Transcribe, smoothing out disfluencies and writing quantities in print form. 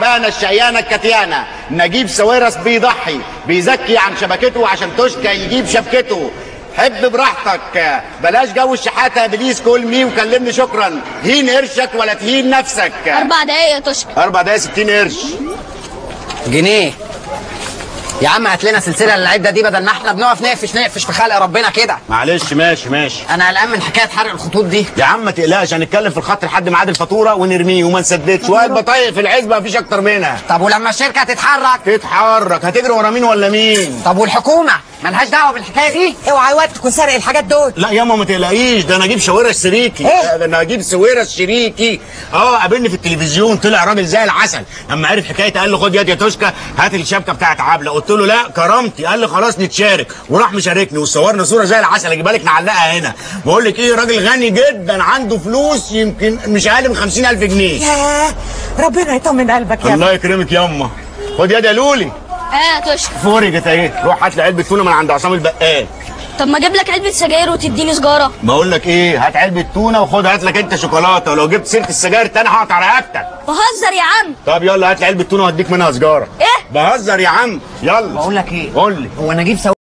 التعبانة الشقيانه الكتيانه. نجيب ساويرس بيضحي بيزكي عن شبكته عشان توشكا يجيب شبكته. حب براحتك، بلاش جو الشحاته، please call me وكلمني شكرا. هين قرشك ولا تهين نفسك. 4 دقايق يا توشكا. 4 دقايق 60 قرش. جنيه يا عم، هات لنا سلسلة للعده دي بدل ما احنا بنقف نقفش في خلق ربنا كده. معلش ماشي ماشي. انا قلقان من حكاية حرق الخطوط دي. يا عم ما تقلقش، هنتكلم في الخط لحد ميعاد الفاتورة ونرميه وما نسددش. وقت بطايق في العزبة مفيش اكتر منها. طب ولما الشركة تتحرك؟ تتحرك هتجري ورا مين ولا مين؟ طب والحكومة مالهاش دعوه بالحكاية دي؟ اوعى وقت تكون سارق الحاجات دول. لا ياما ما تقلقيش، ده انا اجيب ساويرس شريكي. إيه؟ ده انا اجيب ساويرس شريكي. قابلني في التلفزيون، طلع راجل زي العسل. لما عرف حكاية قال له خد يد يا توشكا هات الشبكة بتاعت عبله. قلت له لا كرامتي. قال لي خلاص نتشارك، وراح مشاركني وصورنا صوره زي العسل اجيبها لك نعلقها هنا. بقول لك ايه، راجل غني جدا عنده فلوس يمكن مش اقل من 50,000 جنيه. ياه ربنا يطمن قلبك يا الله يكرمك ياما. خد يد يا لولي. ايه يا توشكا؟ فرجت اهي. روح هات لي علبة تونه من عند عصام البقال. طب ما اجيب لك علبة سجاير وتديني سجاره؟ بقول لك ايه، هات علبة تونه وخد هات لك انت شوكولاتة، ولو جبت سيره السجاير تاني هقطع رقبتك. بهزر يا عم. طب يلا هات لي علبة تونه وهديك منها سجاره. ايه؟ بهزر يا عم. يلا. بقول لك ايه؟ قول لي. هو نجيب